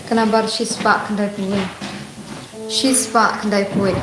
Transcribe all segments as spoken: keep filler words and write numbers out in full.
Ka nambar shispah khyndai phew hynñiew. Shispah khyndai phew.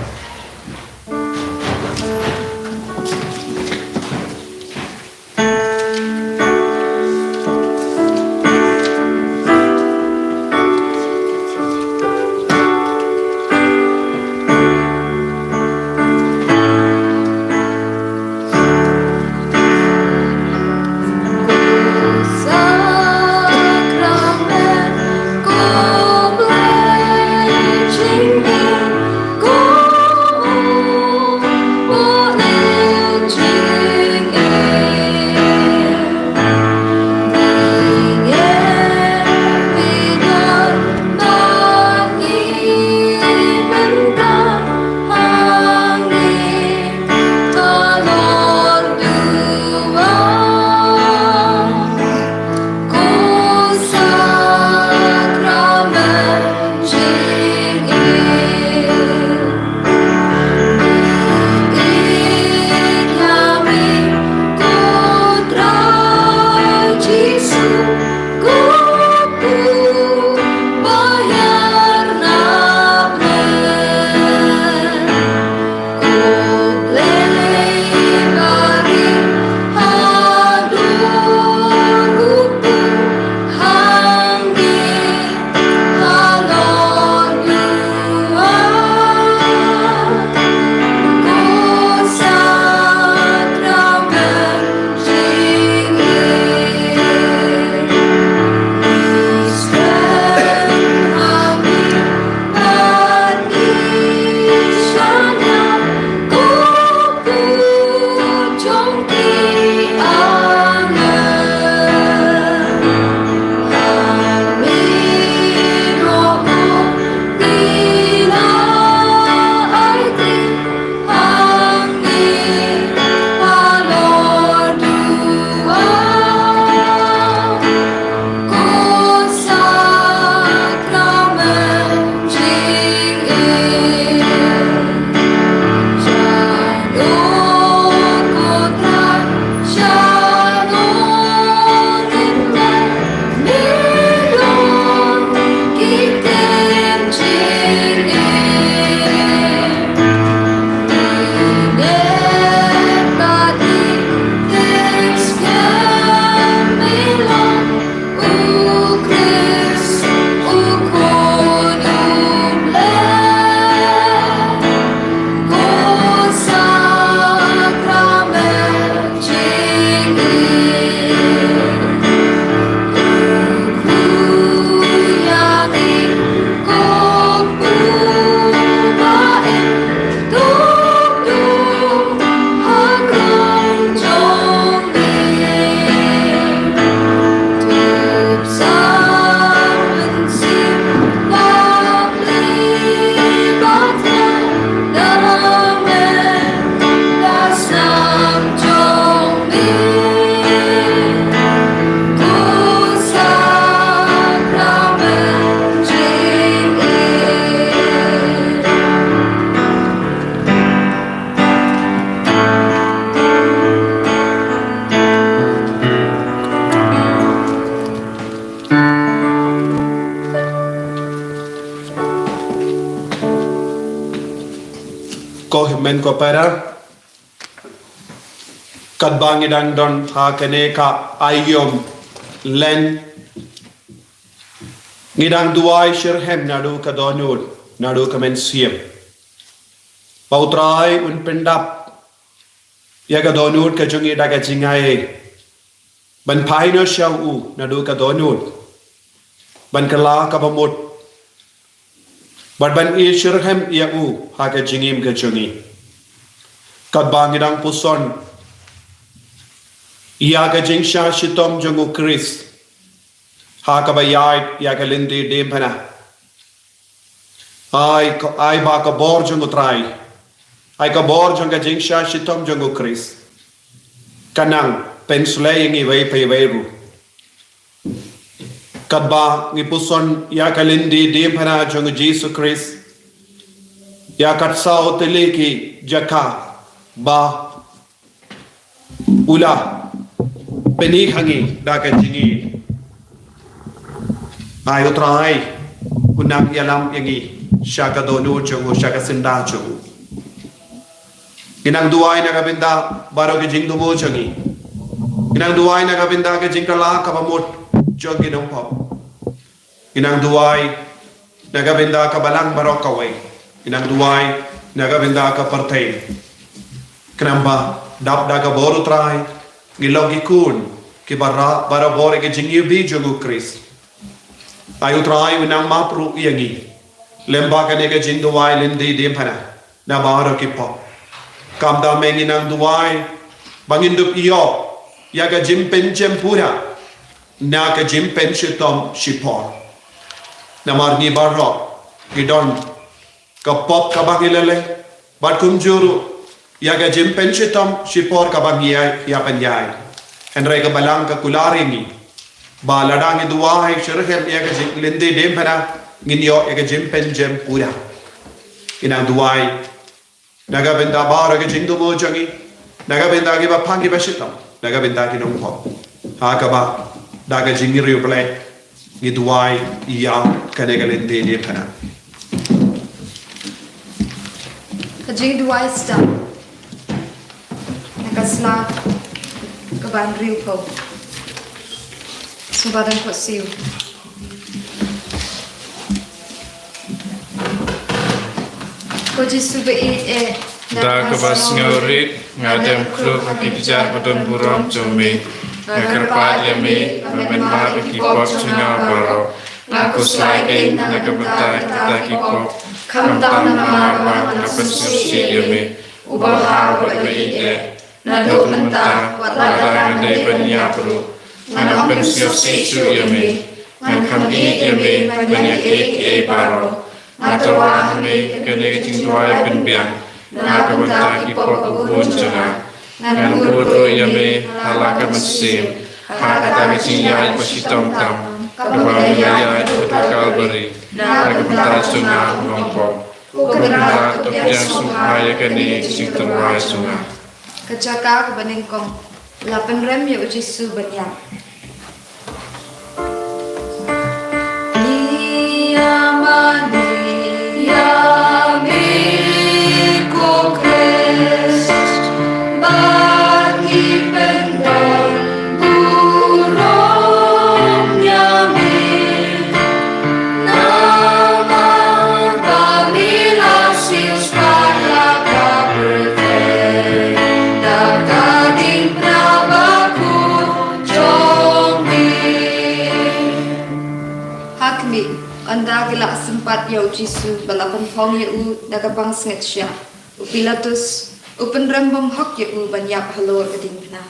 Ko hynmen ko para, katba ngi dang don ha kane ka aïom lent, ngi dang duwai shitrhem naduh ka dohnud, naduh ka mynsiem, ba U Trai un pyndap ïa ka dohnud ka jong ngi da ka jingai, ban phai noh sha U naduh ka dohnud, ban kylla ka bamut, bad ban ïeit shitrhem ïa U ha ka jingim ka jong ngi. Katba ngi dang puson ïa ka jingshah shitom jong U Khrist ha kaba ïaid ïa ka lynti diengphna, ai ka, ai ba ka bor jong U Trai, ai ka bor jong ka jingshah shitom jong U Khrist, kan nang pynsleh ïa ngi iwei pa iwei ruh. Katba ngi puson ïa ka lynti diengphna jong U Jisu Khrist, ïa kat saw tylli ki jaka ba U la pyni ha ngi da ka jingïeit. Ai U Trai, u nang ïalam ïa ngi sha ka dohnud jong u, sha ka syndah jong u. Ngi nang duwai na ka bynta baroh ki jingthmu jong ngi. Ngi nang duwai na ka bynta ka jingkylla kaba mut jong ki nongpop. Ngi nang duwai na ka bynta ka balang baroh kawei. Ngi nang duwai na ka bynta ka pyrthei. Khnang ba dap da ka bor u Trai ngi long ki khun kiba rah barabor ïa ka jingïohi jong u Khrist. Ai u Trai u nang map ruh ïa ngi lem bad kane ka jingduwai lynti diengphna na baroh ki pop. Kumta me ngi nang duwai ba ngin dup ïoh ïa ka jingpynjem pura na ka jingpynshitom shipor. Namar ngi baroh ngi don ka pop kaba ngi la leh, bad kumjuh ruh ïa ka jingpynshitom shipor kaba ngi ïa, ïa pynïaid. Hynrei ka balang ka kular ïa ngi ba lada ngi duwai shitrhem ïa ka jing lynti diengphna, ngin ïoh ïa ka jingpynjem pura. Ngi nang duwai na ka bynta baroh ki jingthmu jong ngi, na ka bynta kiba pang kiba shitom, na ka bynta ki nongpop. Ha kaba da ka jingriewblei ngi duwai ïa kane ka lynti diengphna. Ka jingduwai stad na ka sla kaba hynriewphew. Sngewbha dang khohsiew. Ko Jisu ba ïeit eh, da kaba sngewrit nga dem khlur ha ki kjat ba don burom jong me. Nga kyrpad ïa me ba men map ïa ki pop jong nga baroh. Nga khuslai kein na ka bynta kita ki pop, khamtam namar ba nga pynsngewsih ïa me. U Bapha bad ba ïeit eh, naduh mynta wat lada nga dei ban ïap ruh, ngan ym pynsngewsih shuh ïa me. Ngan kham ïeit ïa me ban ïa kiei kiei baroh. Nga tyrwa ha me kane ka jingduwai pynbiang na ka bynta ki pop ba bun jong nga. Ngan bud ruh ïa me ha la ka mynsiem ha kata ka jingïaid ba shitom tam kaba me la ïaid ha Kalbari na ka bynta jong nga u nongpop. Ko Kynrad, to pdiang sngewbha ïa kane ka jingtyrwa jong nga. Ka jaka kaba nyngkong, la pynrem ïa u Jisu ban ïap. Ïa mane ïa me ko Khrist, ba ngi pyndonkam burom ïa me. Namar ba me la siew spat la ka pyrthei da ka diengphna bakhuid jong me. Ha khmih, ynda ki la sympat ïa u Jisu bad la pynphong ïa u da ka bang sngewsih, u Pilatus u pynrem bymhok ïa u ban ïap halor ka diengphna.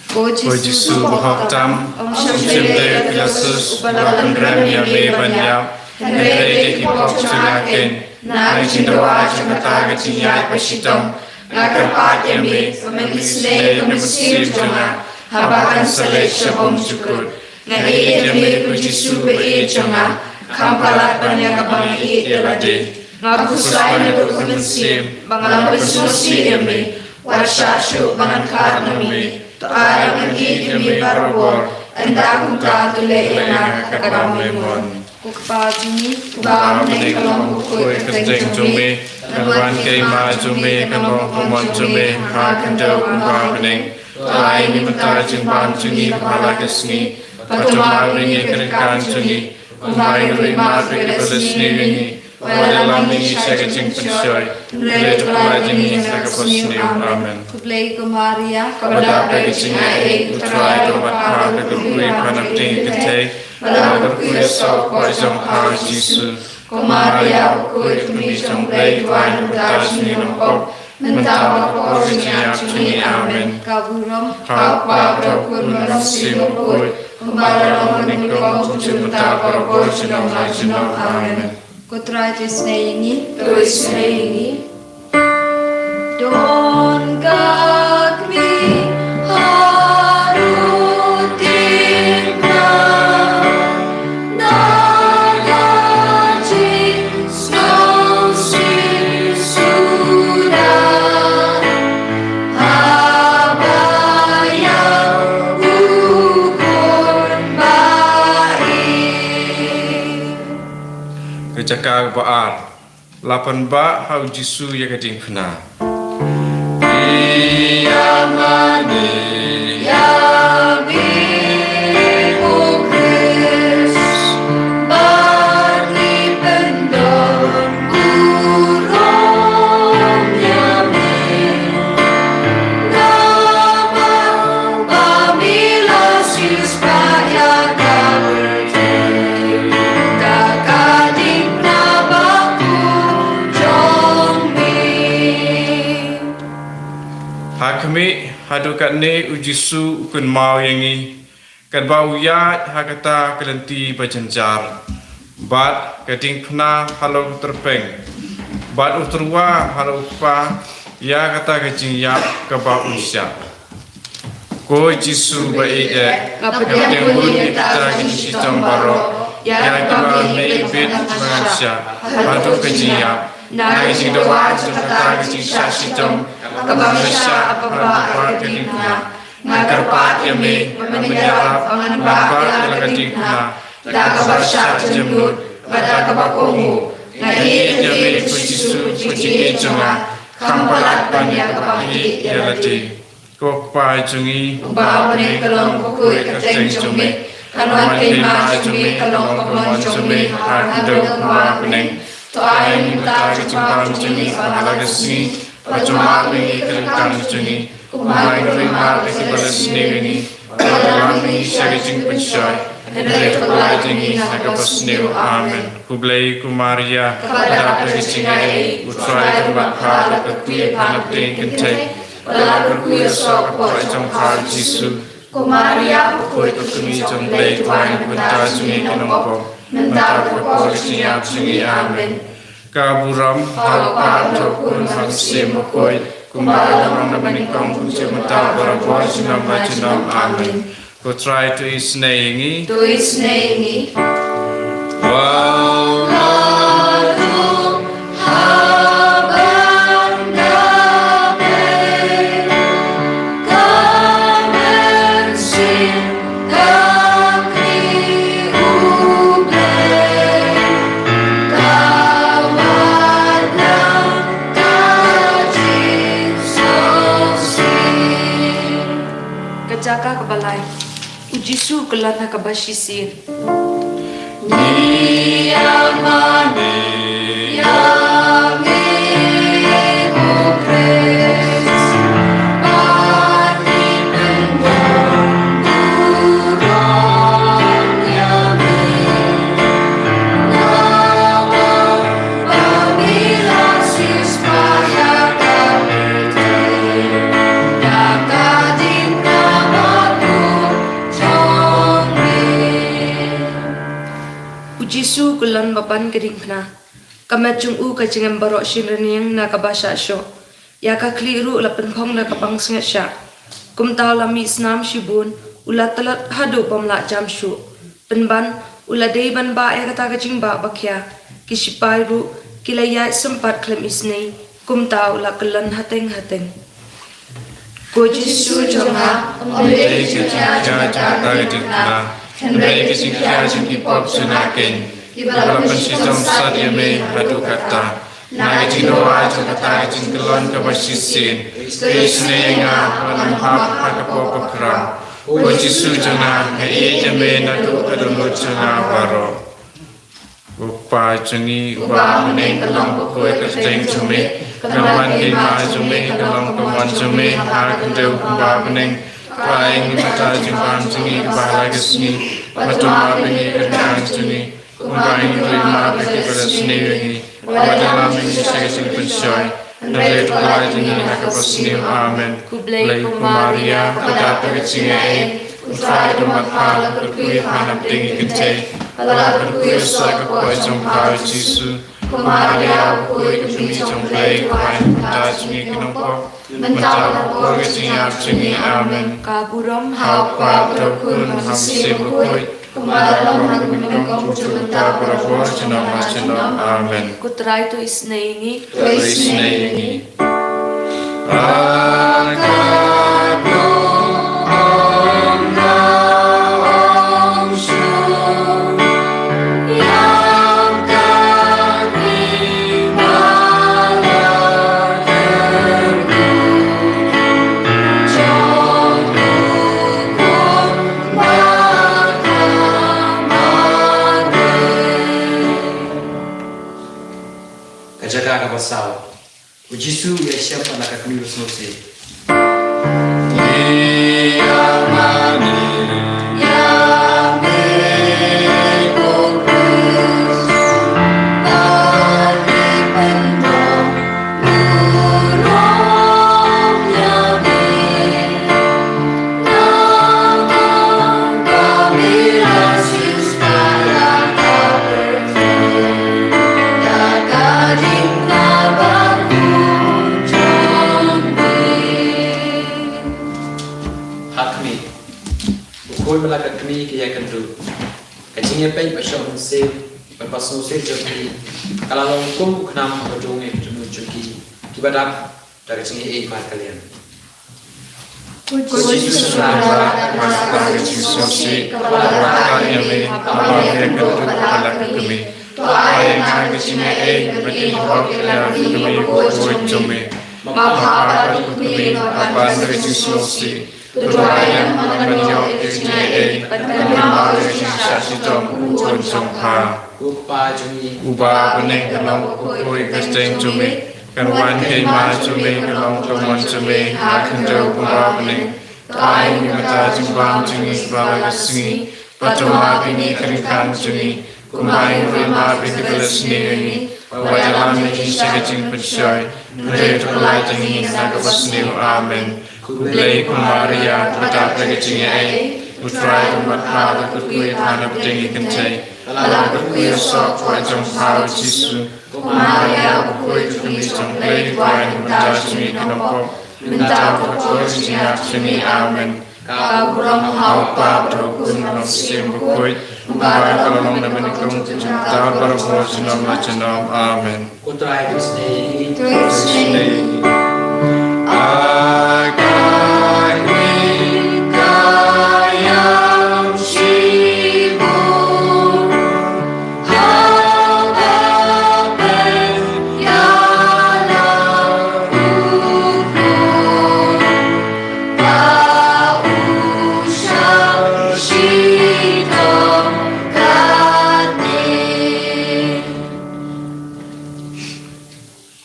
Ko Jisu, ko Jisu ba hok tam, ym shym dei u Pilatus uba la pynrem ïa me ban ïap, hynrei dei ki pop jong nga kein. Na ka jingdawa jong kata ka jingïaid ba shitom, nga kyrpad ïa me ba men isynei ïa ka mynsiem jong nga haba kan sa leit sha bymjukut. Nga ïeit ïa me ko Jisu ba ïeit jong nga, kham palat ban ïa kaba nga ïeit ïa lade. Nga khuslai naduh ka mynsiem ba nga la pynsngewsih ïa me. Wat shah shuh ba ngan khad na me. To ai ba ngan ïeit ïa me barabor, ynda kumta to leh ïa nga katba me mon. Ko Kpa jong ngi uba ha bneng, ka long bakhuid ka kyrteng jong me. Kan wan ka hima jong me, kan long ka mon jong me ha ka khyndew kumba ha bneng. To ai ïa ngi mynta ka jingbam jong ngi kaba ha la ka sngi. Bad to map ïa ngi ki ryngkat jong ngi, kumba ngi ruh ngi map ïa kiba la sniew ïa ngi. Wat ïalam ïa ngi sha ka jingpynshoi, hynrei to pyllait ïa ngi na kaba sniew. Amen. Khublei ko Maria, kaba dap da ka jingaiei, u Trai u don bad pha, pha kyrkhu ïa pha na pdeng ki kynthei, bad la kyrkhu ïa u soh hapoh jong pha u Jisu. Ko Maria bakhuid, ka Kmie jong U Blei, duwai na ka bynta jong ngi ki nongpop, mynta bad ha ka por jingïap jong ngi. Amen. Ka burom ha u Kpa bad ha u Khun bad ha u Mynsiem Bakhuid, kumba la long ha kane ka por, kumjuh mynta, barabor, junom la junom. Amen. Ko Trai to isynei ïa ngi. To isynei ïa ngi. Don ka kmie haduh tieng na, da ka jingsngewsih suda, haba ïa u Khun ba ïeit. Jaka ba ar. La pynbah ha u Jisu ïa ka diengphna. Ïa mane, ïa me, o Khrist, ba ngi pyndon burom ïa me. Namar ba me la siewspah ïa ka pyrthei da ka diengphna bakum jong me. Ha khmih, haduh katne u Jisu u kynmaw ïa ngi, katba u ïaid ha kata ka lynti ba jynjar, bad ka diengphna ha la u tyrpeng, bad u tyrwa ha la u kpa ïa kata ka jingïap kaba un shah. Ko Jisu ba ïeit, nga pdiang bun ïa kita ki jingshitom baroh ïa kiba me bit ba ngan shah, haduh ka jingïap. Na ka jingdawa jong kata ka jingshah shitom kaba nga shah ha kaba ka diengphna, nga kyrpad ïa me ba men ïarap ba ngan bah ïa la ka diengphna da kaba shah jemnud bad da kaba kohnguh. Nga ïeit ïa me ko Jisu, ko jingïeit jong nga, kham palat ban ïa kaba ïeit ïa lade. Ko Kpa jong ngi uba ha bneng, ka long bakhuid ka kyrteng jong me. Kan wan ka hima jong me, ka long ka mon jong me ha khyndew kumba ha bneng. To ai ngi mynta ka jingbam jong ngi ba ha la ka sngi, bad to map ïa ngi ka ryngkang jong ngi, kumba ngi ruh ngi map ïa kiba la sniew ïa ngi. Bad wat lam ïa ngi sha ka jingpynshoi, hynrei to pyllait ïa ngi na kaba sniew. Amen. Khublei ko Maria, ka dap da ka jingaiei, U Trai u don bad pha, pha la kyrkhu ïa pha hapdeng ki kynthei, bad la kyrkhu ïa u soh ka kpoh jong pha u Jisu. Ko Maria bakhuid, ka kmie jong U Blei, to ai na ka bynta jong ngi ki nongpop, mynta bad ha ka por ka jingïap jong ngi. Amen. Ka burom ha u Kpa, ha u Khun, ha u Mynsiem Bakhuid, kumba ka la long na banyngkong, kumjuh mynta, barabor, junom la junom. Amen. Ko Trai to isynei ïa ngi. To isynei ïa ngi. Wan naduh ha ban da dei ka mynsiem ka khlieh U Blei, ka wad na ka jingsngewsih. Ka jaka kaba lai. U Jisu u kyllon ha kaba shisien. Ngi ïa mane ïa me ko Khrist, bad ngi pynbun burom ïa me. Namar ba me la siewspah ïa ka pyrthei da ka diengphna bakum jong me. U Jisu u kyllon ba pan ka diengphna. Ka met jong u ka jingem baroh shin rynïeng na kaba shah shoh. Ïa ka khlieh ruh la pynphong da ka pansngiat shah. Kumta u la mih snam shibun, u la tlot haduh bym lah jam shuh. Pynban u la dei ban bah ïa kata ka jingbah ba khia. Ki shipai ruh ki la ïaid sympat khlem isynei. Kumta u la kyllon hateng hateng. Ko Jisu jong nga, ym dei ka jingkhia jong kata ka diengphna, hynrei ka jingkhia jong ki pop jong nga keiñ, kiba la pynshitom sat ïa me haduh katta. Na ka jingdawa jong kata ka jingkyllon kaba shisien, to isynei ïa nga ban ym hap ha ka pop bakhraw. Ko Jisu jong nga, nga ïeit ïa me naduh ka dohnud jong nga baroh. Ko Kpa jong ngi uba ha bneng, ka long bakhuid ka kyrteng jong me. Kan wan ka hima jong me, ka long ka mon jong me ha khyndew kumba ha bneng. To ai ngi mynta ka jingbam jong ngi kaba ha la ka sngi. Bad to map ïa ngi ka ryngkang jong ngi, kumba ngi ruh ngi map ïa kiba la sniew ïa ngi. Wat lam ïa ngi sha ka jingpynshoi, hynrei to pyllait ïa ngi na kaba sniew. Amen. Khublei ko Maria, ka dap da ka jingaiei, U Trai u don bad pha, la kyrkhu ïa pha hapdeng ki kynthei, bad la kyrkhu ïa u soh ka kpoh jong pha u Jisu. Ko Maria bakhuid, ka kmie jong U Blei, to ai na ka bynta jong ngi ki nongpop, mynta bad ha ka por ka jingïap jong ngi. Amen. Ka burom ha u Kpa, ha u Khun, ha u Mynsiem Bakhuid, kumba la long ha kaba nyngkong, kumjuh mynta, barabor, junom la junom. Amen. Ko Trai to isynei ïa ngi. To isynei ïa ngi. Jisu u ïashem bad la ka kmie basngewsih. Ha khmih, u khuid bad la ka kmie ki ïakynduh. Ka jingïapeit bad shoh mynsiem bad basngewsih jong ki ka la long kum u khnam ba rung ïa ki jingmut jong ki kiba dap da ka jingïaieit markylliang. Ko Jisu Khrist, markylliang ka jingsngewsih kaba la rah ïa me haba me ïakynduh bad la ka kmie. To ai ïa nga ka jingïaieit bad ka jinghok ïa la ka kmie ko khuid jong me. Ma pha bad ka kmie nga ban da ka jingsngewsih. To duwai lem ba ngan ïoh ïa ka jingïaieit bad ngan ïoh ïa ka jingshah shitom u khun jong pha. Ko Kpa jong ngi uba ha bneng, ka long ka kyrteng jong me. Kan wan ka hima jong me, kan long ka mon jong me ha khyndew kumba ha bneng. To ai ïa ngi mynta ka jingbam jong ngi ba la ka sngi. Bad to map ïa ngi ka ryngkat jong ngi kumba ngi ruh ngi map ïa ki ba la sniew ïa ngi. Wat ïalam ïa ngi sha ka jingpynshoi, hynrei to pyllait ïa ngi na kaba sniew. Amen. Khublei ko Maria, kaba dap da ka jingïaieit, U Trai u don bad pha, pha la kyrkhu ïa pha na pdeng ki kynthei, bad la kyrkhu ïa u soh jong pha U Jisu. Ko Maria bakhuid, ka kmie jong U Blei, to duwai ïa ngi mynta ka sngi kaba pop, mynta bad ha ka por ka jingïap jong ngi. Amen. Ka burom ha U Kpa bad ha U Khun bad ha U Mynsiem Bakhuid, kumba ka la long na banyngkong, mynta bad barabor, junom la junom. Amen. Ko Trai to isynei ïa ngi. To isynei ïa ngi.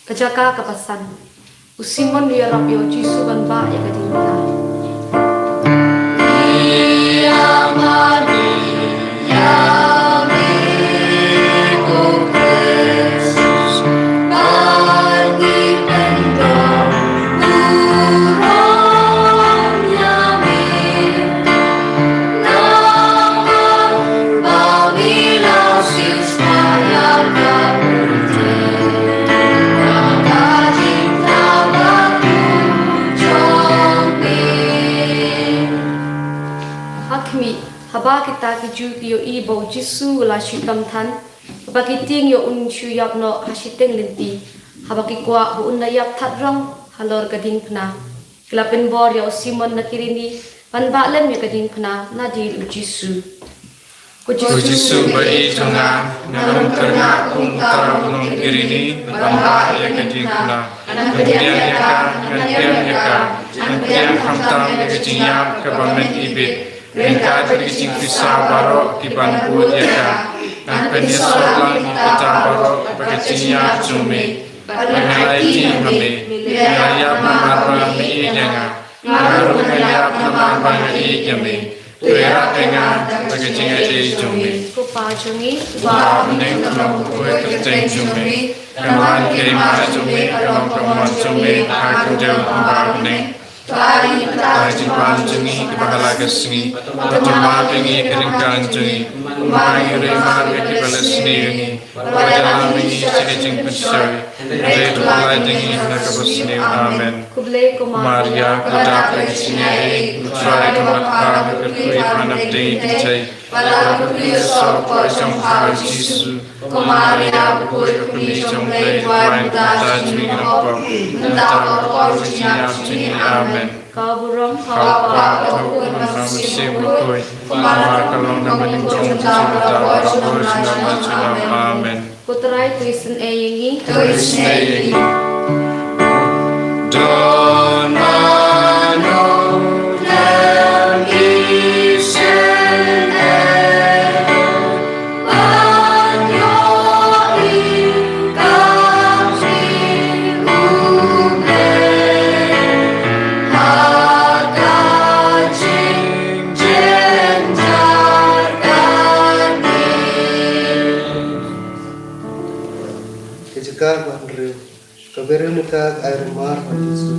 Ka jaka kaba san. U Simon u ïarap ïa U Jisu ban bah ïa ka diengphna. Ha khmih, haba kita ki Jiw ki ïohi ba U Jisu u la shu tam than, haba ki tieng ïoh un shu ïap noh ha shiteng lynti, haba ki kwah ba un da ïap thad rong halor ka diengphna, ki la pynbor ïa u Simon na Kirini ban bah lem ïa ka diengphna na die U Jisu. Ko Jisu ba ïeit jong nga, ngam kyrngah kum uta u nong Kirini ban bah ïa ka diengphna. Ngan pdiang ïa ka, ngan pdiang ïa ka, ngan pdiang khamtam ïa ka jingïap kaba mynta ibit. Ryngkat bad ki jingpisa baroh kiban bud ïa ka, ngan pynïasoh lang ïa kita baroh bad ka jingïap jong me. Bad ngan aiti ha me, me la ïap namar ba me ïeit ïa nga. Nga ruh ngan ïap namar ba nga ïeit ïa me. To ïarap ïa nga da ka jingaiei jong me. Ko Pa jong ngi uba ha bneng, kan long bakhuid ka kyrteng jong me. Kan wan ka hima jong me, kan long ka mon jong me ha khyndew kumba ha bneng. To ai ïa ngi mynta ka jingbam jong ngi kaba ha la ka sngi. Bad to map ïa ngi ka ryngkat jong ngi, kumba ngi ruh ngi map ïa kiba la sniew ïa ngi. Wat ïalam ïa ngi sha ka jingpynshoi, hynrei to pyllait ïa ngi na kaba sniew. Amen. Khublei ko Maria, kaba dap da ka jingaiei, U Trai u don bad pha, pha la kyrkhu ïa pha na pdeng ki kynthei, bad la kyrkhu ïa u soh jong pha U Jisu. Ko Maria bakhuid, ka kmie jong U Blei, to duwai ïa ngi mynta ka sngi kaba pop, mynta bad ha ka por ka jingïap jong ngi. Amen. Ka burom ha U Kpa, ha U Khun, ha U Mynsiem Bakhuid, kumba ka long na banyngkong, mynta bad ha ka por, junom la junom. Amen. Ko Trai to isynei ïa ngi. To isynei ïa ngi. Don mano lem isynei, ban ïohi ka jingim. Ka ai rumar ha Jisu.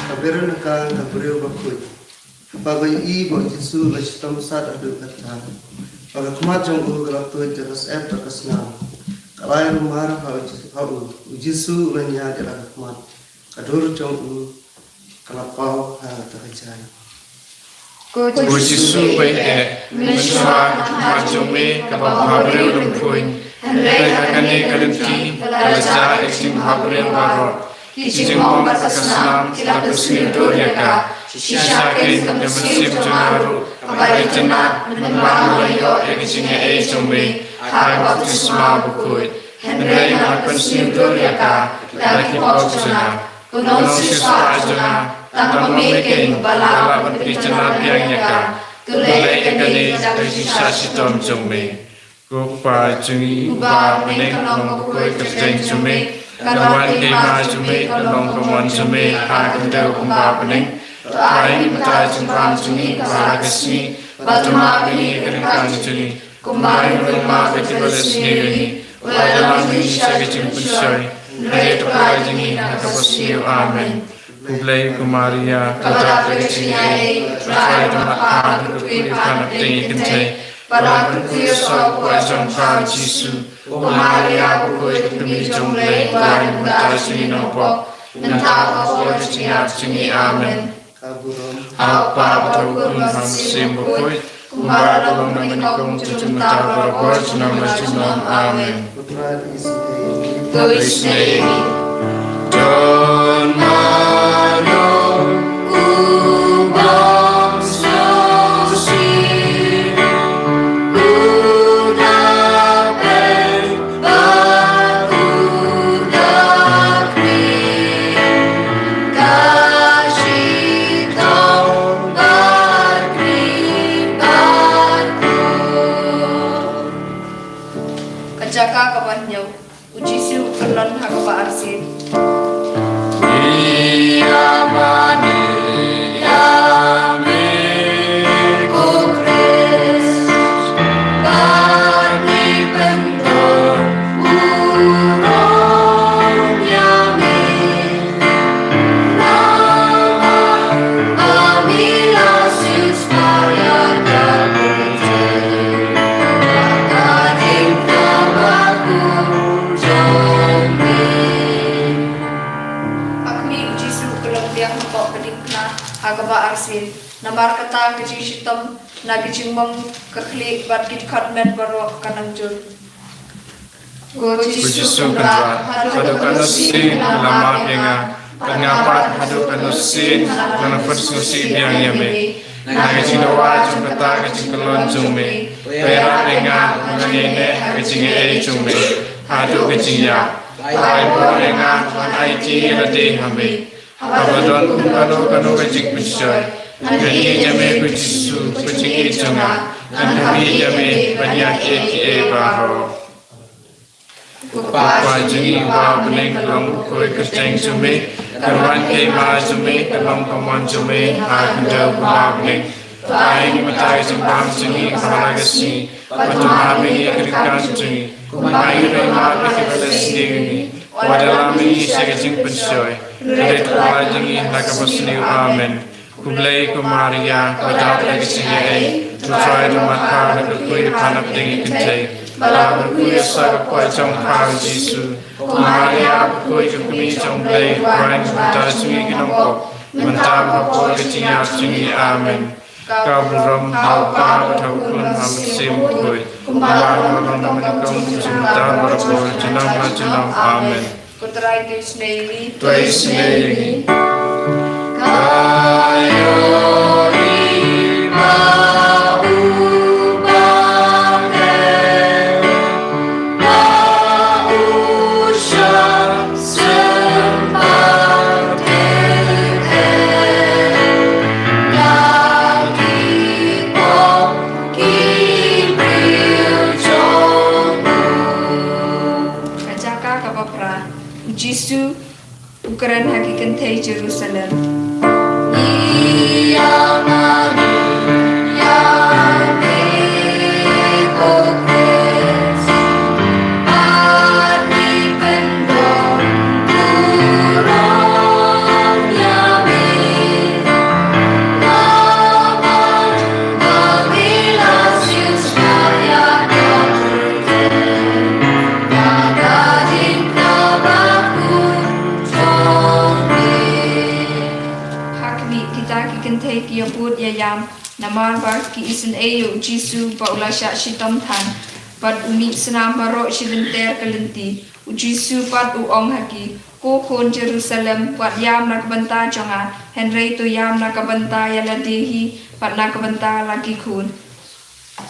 Ka Veronica ka briew bakhuid. Haba i ba u Jisu u la shitom sat haduh katta, ba ka khmat jong u ka la tuid da ka syep bad ka snam. Ka la ai rumar ha u Ji-, ha u. U Jisu u la ñiad ïa la ka khmat. Ka dur jong u ka la paw ha kata ka jaiñ. Ko Jisu, baieit, mynshuwa ka khmat jong me kaba bhabriew lum phuiñ, hynrei ha kane ka lynti ka la jah ïa ka jingbhabriew baroh. Ki jingmong bad ka snam ki la pynsniew dur ïa ka. Shisha kein ka mynsiem jong nga ruh ka la itynnad, mynba nga la ïoh ïa ka jingaiei jong me ha ka baptisma bakhuid. Hynrei nga la pynsniew dur ïa ka da ki pop jong nga. Ko Nongsiewspah jong nga, tang ma me kein ba lah ban pynitynnad biang ïa ka. To leh ïa kane da ka jingshah shitom jong me. Ko Kpa jong ngi uba ha bneng, ka long bakhuid ka kyrteng jong me. Kan wan ka hima jong me, kan long ka mon jong me ha ka khyndew kumba ha bneng. To ai ngi mynta ka jingbam jong ngi kaba ha ka sngi, bad to map ïa ngi ïa ka ryngkang jong ngi, kumba ngi ruh ngi map ïa kiba la sniew ïa ngi. Wat ïalam ïa ngi sha ka jingpynshoi, hynrei to pynlait ïa ngi na kaba sniew. Amen. Khublei ko Maria, ka dap da ka jingaiei, U Trai u don ha pha, ha ka kmie bad ha ka kynthei. Ba la kyrkhu ïa u soh u kpoh jong pha u Jisu. Ko Maria bakhuid, ka kmie jong U Blei, to wad ïa ngi mynta ka sngi nongpop, mynta bad ha ka por ka jingïap jong ngi. Amen. Ha u Kpa bad ha u Khun bad ha u Mynsiem Bakhuid, kumba ruh ka long na ka nyngkong, junom, mynta bad barabor, junom la junom. Amen. To isynei. Don mano u bym sngewsih, u da peit bad u da khmih, ka shitom bad khmih bad khuid. Ka jaka kaba hynñiew. U Jisu u kyllon ha kaba arsien. Ïa mane ïa me ko Khrist, ba ngi pyndonkam u rong ïa me. Namar ba me la siewspah ïa ka kyrteng, ka kyrteng kaba khuid jong me. Ha khmih, u Jisu u kyllon biang hapoh ka diengphna ha kaba arsien. Namar kata ka jingshitom na ki jingmong, ka khlieh bad ki dkhot met baroh kan nang jur. Ko Jisu Kynrad, haduh katno sien ngan map ïa nga, bad nga pat haduh katno sien ngan pynsngewsih biang ïa me? Na ka jingdawa jong kata ka jingkyllon jong me, pynïarap ïa nga ba ngan ïaineh ha ka jingaiei jong me haduh ka jingïap. Pynbor ïa nga ba ngan aiti ïa lade ha me. Haba don kum kano kano ka jingpynshoi, ngan ïeit ïa me ko Jisu, ko jingïeit jong nga, ngan khmih ïa me ban ïa kiei kiei baroh. Ko Kpa jong ngi uba ha bneng, ka long bakhuid ka kyrteng jong me, kan wan ka hima jong me, kan long ka mon jong me ha ka khyndew kumba ha bneng. To ai ngi mynta ka jingbam jong ngi kaba ha la ka sngi, bad to map ïa ngi ïa ka ryngkang jong ngi, kumba ngi ruh ngi map ïa kiba la sniew ïa ngi. Wat ïalam ïa ngi sha ka jingpynshoi, hynrei to pynlait ïa ngi na kaba sniew. Amen. Khublei ko Maria, ka dap da ka jingaiei, U Trai u don ha pha, ha ka kmie bad ha ka kynthei. Ba la kyrkhu ïa u soh u kpoh jong pha u Jisu. Ko Maria bakhuid, ka kmie jong U Blei, pynlait ïa ngi mynta jong ngi ki nongpop, mynta bad ha ka por ka jingïap jong ngi. Amen. Ka burom ha u Kpa bad ha u Khun bad ha u Mynsiem Bakhuid, kumba ruh ka long na ka nyngkong, mynta bad barabor, junom la junom. Amen. Ko Trai to isynei ïa ngi. To isynei ïa ngi. Ka ïohi ba u ba dei ba u sha U kren ha ki kynthei Jerusalem. Ha khmih, kita ki kynthei ki ïabud ïa ïam, namar ba ki isynei ïa u Jisu ba u la shah shitom than, bad u mih snam baroh shi lynter ka lynti. U Jisu pat u ong ha ki, Ko khun Jerusalem, wat ïam na ka bynta jong nga, hynrei to ïam na ka bynta ïa lade hi bad na ka bynta la ki khun.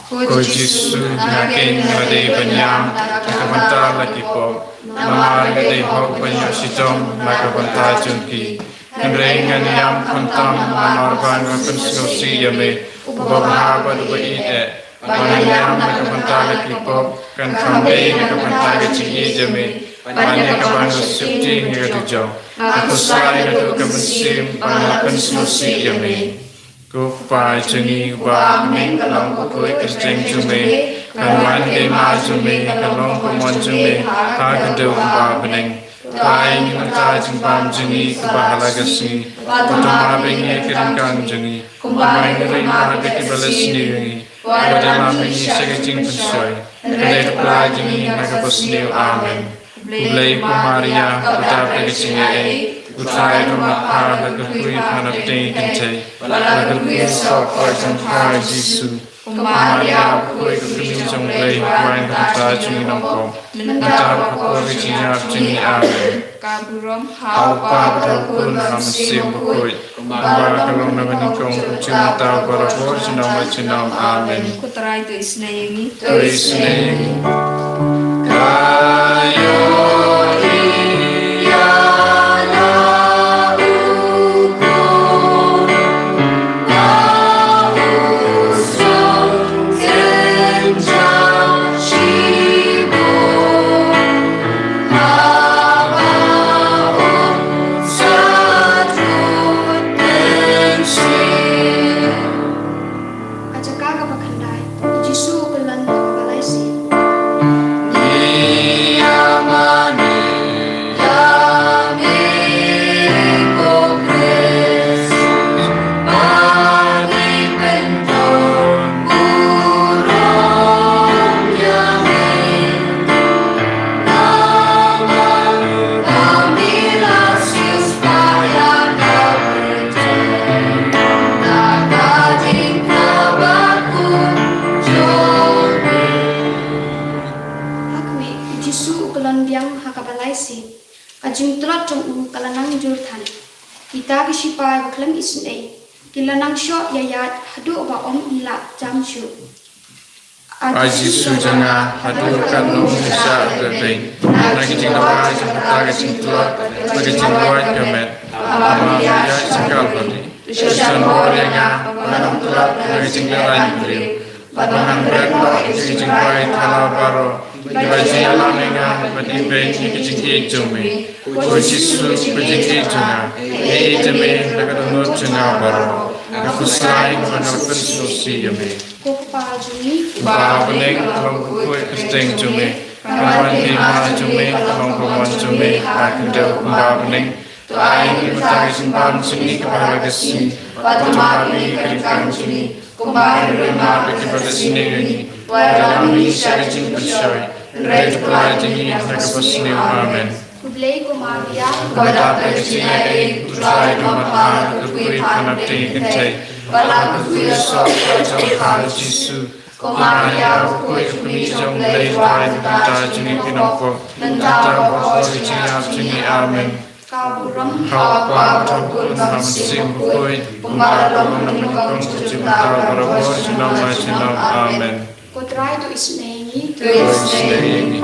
Ko Jisu, nga keiñ nga dei ban ïam na ka bynta la ki pop, namar nga dei hok ban ïoh shitom na ka bynta jong ki. Hynrei ngan ïam khamtam namar ba nga pynsngewsih ïa me, uba bha bad uba ïeit eh, ba ngan ïam na ka bynta la ki pop, kan kham dei na ka bynta ka jingïeit ïa me, bad ïa kaba nga sngewsih ïa ka dujok. Nga khuslai naduh ka mynsiem ba nga pynsngewsih ïa me. Ko Kpa jong ngi uba ha bneng, ka long ka kyrteng jong me, kan wan ka hima jong me, kan long ka mon jong me ha ka dei kumba ha bneng. To ai ngi mynta ka jingbam jong ngi kaba ha la ka sngi, bad to map ïa ngi ka ryngkang jong ngi, kumba ngi ruh ngi map ïa kiba la sniew ïa ngi, wat ïalam ïa ngi sha ka jingpynshoi, hynrei to pyllait ïa ngi na kaba sniew. Amen. Khublei ko Maria, kaba dap da ka jingaiei, U Trai u don bad pha, la kyrkhu ïa pha na pdeng ki kynthei, bad la kyrkhu ïa u soh ka kpoh jong pha Jisu. Ko Maria, u khuid ka kmie jong U Blei, pha wan ka bynta jong ngi nongpop, mynta bad ha ka por ka jingïap jong ngi. Amen. Ka burom ha U Kpa bad ha U Khun bad ha U Mynsiem Bakhuid, kumba ka long na ka banyngkong, kumjuh mynta, barabor, junom la junom. Amen. Ko Trai to isynei ïa ngi. To isynei ïa ngi. Ka ïohi ïa la u khun ba u sngewthuh shibun, haba un sa tud mynsiem. Ka jaka kaba khyndai, u Jisu u kyllon ha kaba lai sien. Ngi ïa mane ïa me ko Khrist, ba ngi pyndonkam ïa me. Ha khmih, u Jisu u kyllon biang ha kaba lai sien. Ka jingtlot jong u ka la nang jur than. Kita ki shipai ba khlem isynei ki la nang shoh ïa ïaid haduh ba ym i lah jam shuh. A Jisu jong nga, haduh katno ngan shah beh beiñ na ka jingdawa jong kata ka jingtlot bad ka jinglwait ka met? Namar ïa ka jingkal bad ïa ka jingkal bad ïa nga, ba ngan tlot na ka jingïalang briew, bad ba ngan bret noh ïa ka jingduwai thala baroh, ba jingïalang ïa nga bad ibeiñ ïa ka jingïeit jong me. Ko Jisu, ka jingïeit jong nga, ïeit ïa me da ka dohnud jong nga baroh. Nga khuslai namar nga la pynsngewsih ïa me. Ko Kpa jong ngi uba ha bneng, ka long ka kyrteng jong me, kan wan ka hima jong me, kan long ka mon jong me ha ka khyndew kumba ha bneng. To ai ngi mynta ka jingbam jong ngi kaba ha la ka sngi, bad to map ïa ngi ka ryngkang jong ngi, kumba ngi ruh ngi map ïa kiba la sniew ïa ngi, wat ïalam ïa ngi sha ka jingpynshoi, hynrei to pyllait ïa ngi na kaba sniew. Amen. Khublei ko Maria, kaba dap da ka jingaiei, U Trai u don bad pha, la kyrkhu ïa pha na pdeng ki kynthei, bad la kyrkhu ïa u soh ka kpoh jong pha Jisu. Ko Maria, u khuid ka kmie jong U Blei, pha wan ka bynta jong ngi ki nongpop, mynta bad ha ka por ka jingïap jong ngi. Amen. Ka burom ha U Kpa bad ha U Khun bad ha U Mynsiem Bakhuid, kumba ka long na ka banyngkong, kumjuh mynta, barabor, junom la junom. Amen. Ko Trai to isynei ïa ngi. To isynei ïa ngi.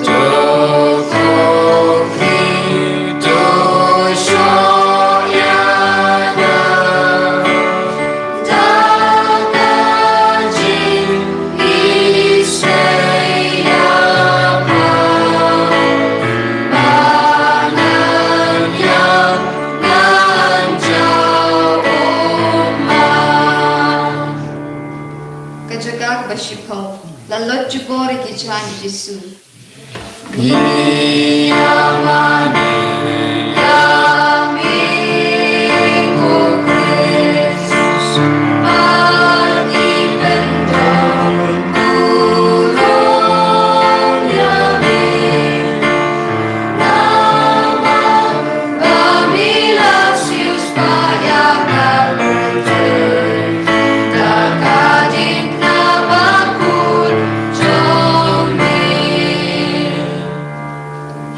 To kyrkhu, to shoh ïa nga da ka jingïeit. Ïa pha ba nga Ko la lot jubor ïa ki jaiñ Jisu.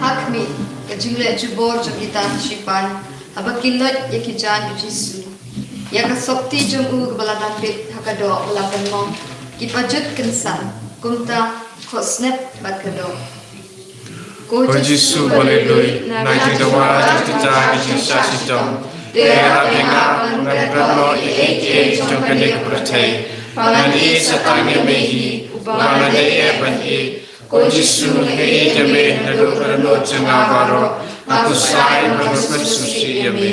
Ha khmih, ka jingleh jubor jong kita ki shipai, haba ki lait ïa ki jaiñ u Jisu. Ïa ka sopti jong u kaba la dang bit ha ka doh u la pynmong, ki pajut kynsan, kumta khohsnep bad ka doh. Ko Jisu ba leh lui, na ki dawa jong kita ki jingshah shitom, te ïarap ïa nga ba ngan klet noh ïa kiei kiei jong kane ka pyrthei. Ba ngan ïeit sa tang ïa me hi, uba nga dei eh ban ïeit. Ko Jisu, nga ïeit ïa me naduh ka dohnud jong nga baroh. Nga khuslai ban pynsngewsih ïa me.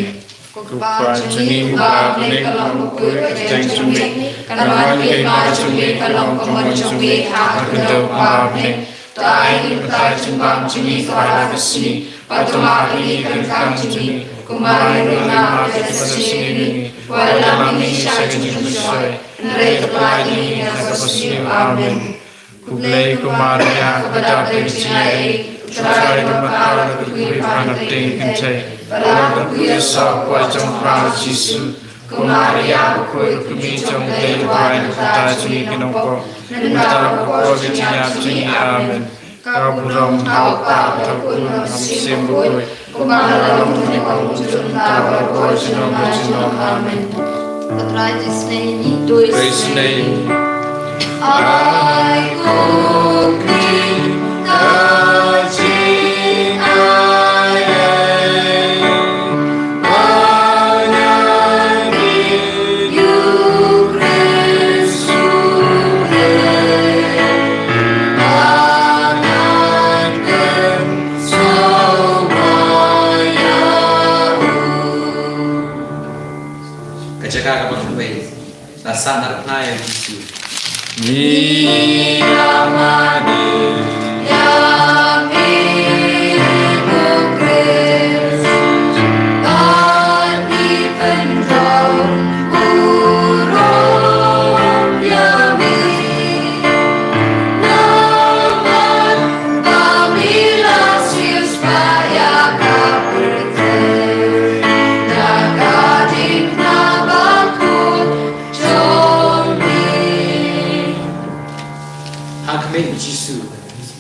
Ko Kpa jong ngi uba ha bneng, ka long bakhuid ka kyrteng jong me. Kan wan ka hima jong me, kan long kumno jong me ha ka kynja uba ha bneng. To ai ngi mynta ka jingbam jong ngi kaba ar ar ka sngi. Bad to map ïa ngi ki ryngkang jong ngi, kumba ngi ruh ngi map ïa kiba sngewsih ïa ngi. Wat la mih ngi sha ka jingpynshoi, hynrei to pynlait ngi na kaba sniew. Amen. Khublei ko Maria, kaba dap da ka jingaiei, U Trai u don bad pha, bad pha ka dei kaba kyrkhu ïa pha na pdeng ki kynthei, bad ka dei ka kyrkhu ïa u soh hapoh jong pha u Jisu. Ko Maria bakhuid, ka kmie jong U Blei, to duwai ïa ngi kita kiba sngewsih ïa ngi, mynta bad ha ka por ka jingïap jong ngi. Amen. Ka burom ha u Kpa bad ha u Khun bad ha u Mynsiem Bakhuid, kumba la long mynta, mynta bad ha ka por junom junom. Amen. Ko Trai, to isynei ïa ngi. To isynei ïa ngi. Ai ko Khun ka jingaiei. Ka jaka kaba khatwei. La sah na pnai ïa u Jisu. Ngi ïa mane ïa me ko Khrist, bad ngi pyndonkam burom ïa me. Namar ba me la siewspah ïa ka pyrthei da ka diengphna bakhuid jong me. Ha khmih u Jisu,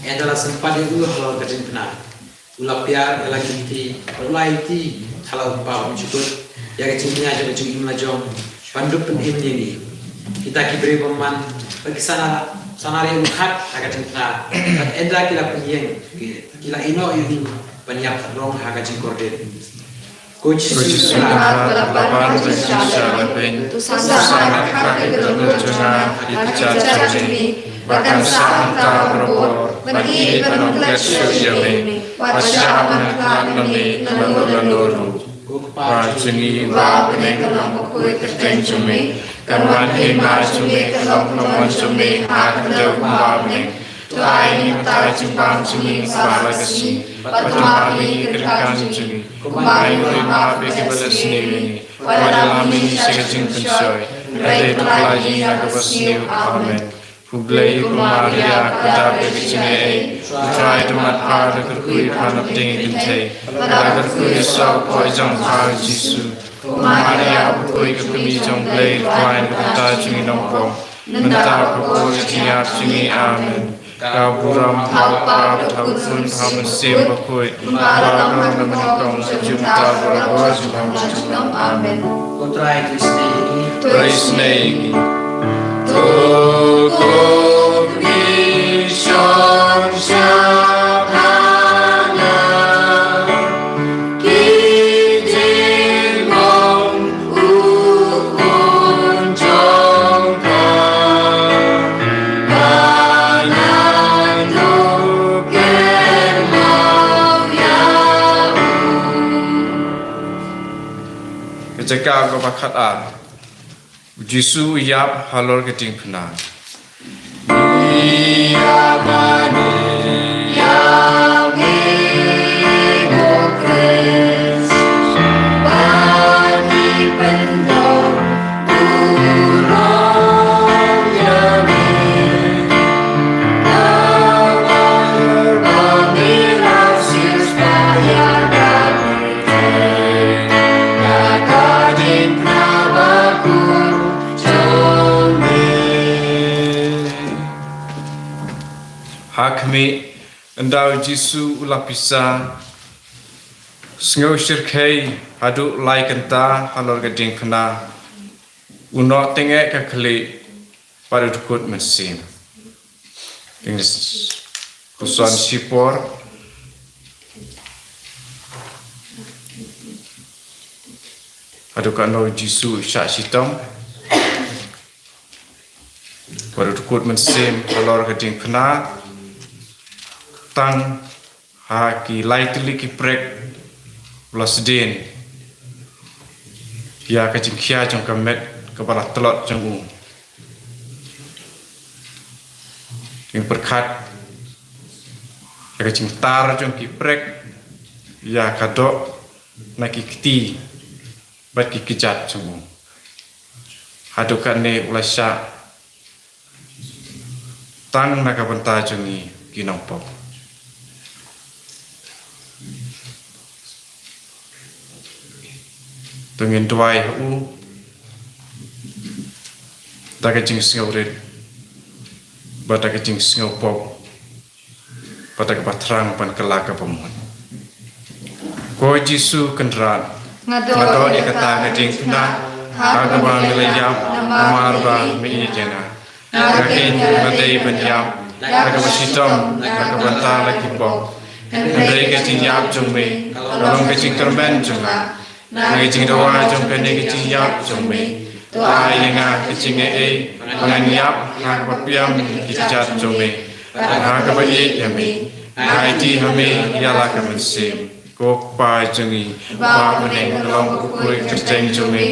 ynda la sympat ïa u halor ka diengphna, u la piar ïa la ki kti, u la aiti ha la u Kpa bymjukut ïa ka jingkñia jong ka jingim la jong, ban dup pynim ïa ngi kita ki briew bymman, bad ki sa na, sa na ïa u khat ha ka diengphna. Bad ynda ki la pynïeng, ki, ki la ïehnoh ïa u ban ïap rong ha ka jingkordit. Ko Jisu, ko Jisu, ka lad ba la pan ha ka jingshah lehbeiñ, to san ha ka dohnud jong nga ïa ka jingshah jong me, ba kan sah mynta barabor, ban ïeit ban ym klet shuh ïa me, bad shah ban khlad na me lano lano ruh. Ko Kpa jong ngi uba ha bneng, kan long bakhuid ka kyrteng jong me, kan wan ka hima jong me, kan long ka mon jong me ha ka kynja uba ha bneng. To ai ngi mynta ka jingbam jong ngi kaba ar ar ka sngi, bad to map ïa ngi ki ryngkang jong ngi, kumba ngi ruh ngi map ïa kiba la sniew ïa ngi. Wat la mih ngi sha ka jingpynshoi, hynrei to pynlait ngi na kaba sniew. Amen. Khublei ko Maria, kaba dap da ka jingaiei, U Trai u don bad pha, bad pha ka dei kaba kyrkhu ïa pha na pdeng ki kynthei, bad pha ka dei kaba kyrkhu ïa u soh hapoh jong pha u Jisu. Ko Maria bakhuid, ka kmie jong U Blei, to duwai ïa ngi kita kiba sngewsih ïa ngi, mynta bad ha ka por ka jingïap jong ngi. Amen. Ka burom ha u Kpa bad ha u Khun bad ha u Mynsiem Bakhuid, kumba la long ha kaba nyngkong, mynta bad barabor, junom junom. Amen. Ko Trai, to isynei ïa ngi. To isynei ïa ngi. To kohnguh shong shaphrang nga. Ki jinglong u khun jong ka, ba ngan duh kynmaw ïa u. Ka jaka kaba khatar. U Jisu u ïap halor ka diengphna. Ha khmih, ynda u Jisu u la pisa, sngew shyrkhei haduh lai kynta halor ka diengphna, u noh tyngeh ka khlieh bad u dkut mynsiem. Ïa kine ki puson shipor haduh katno u Jisu u shah shitom bad u dkut mynsiem halor ka diengphna. Tang ha ki lai tylli ki prek u la sdien ïa ka jingkhia jong ka met kaba la tlot jong u. Jingpyrkhat ïa ka jingtar jong ki prek, ïa ka doh na ki kti bad ki kjat jong u. Haduh katne u la shah tang na ka bynta jong ngi ki nongpop. To ngin duwai ha u da ka jingsngewrit bad da ka jingsngewpop bad da kaba thrang ban kylla kaba mut. Ko Jisu Kynrad, nga doh ïa kata ka diengphna ha kaba me la ïap namar ba me ïeit ïa nga. Nga keiñ nga dei ban ïap da kaba shitom na ka bynta la ki pop. Hynrei ka jingïap jong me ka long ka jingkyrmen jong nga. Na ka jingdawa jong kane ka jingïap jong me, to ai ïa nga ka jingaiei ba ngan ïap ha kaba pdiang ïa ki kjat jong me bad ha kaba ïeit ïa me. Nga aiti ha me ïa la ka mynsiem. Ko Kpa jong ngi uba ha bneng, ka long ka kyrteng jong me,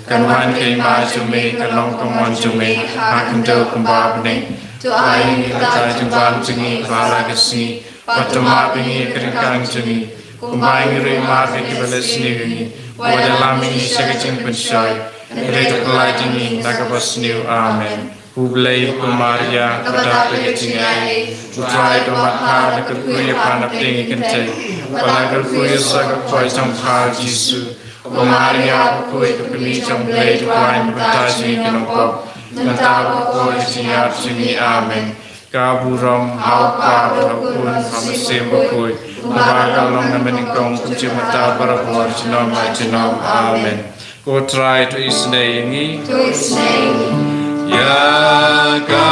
kan wan ka hima jong me, kan long ka mon jong me ha khyndew kumba ha bneng. To ai ïa ngi ka daw jingbam jong ngi ha la ka sngi, bad to map ïa ngi ïa ka ryngkang jong ngi kumba ngi ruh ngi map ïa kiba leh sniew ïa ngi. Wat ïalam ïa ngi sha ka jingpynshoi, hynrei to pynlait ïa ngi na kaba sniew. Amen. Khublei ko Maria, kaba dap da ka jingaiei, U Trai u don bad pha, la kyrkhu ïa pha napdeng ki kynthei bad la kyrkhu ïa u son ka kpoh jong pha u Jisu. Ko Maria bakhuid, ka kmie jong U Blei, to kyrpad ïa ngi ki nongpop, mynta bad ha ka por ka jingïap jong ngi. Amen. Ka burom ha U Kpa bad ha U Khun bad ha U Mynsiem Bakhuid, kumba ka long na mynnyngkong, kumjuh mynta, barabor, junom ha junom. Amen. Ko Trai to isynei ïa ngi. To isynei ïa ngi. Ïa ka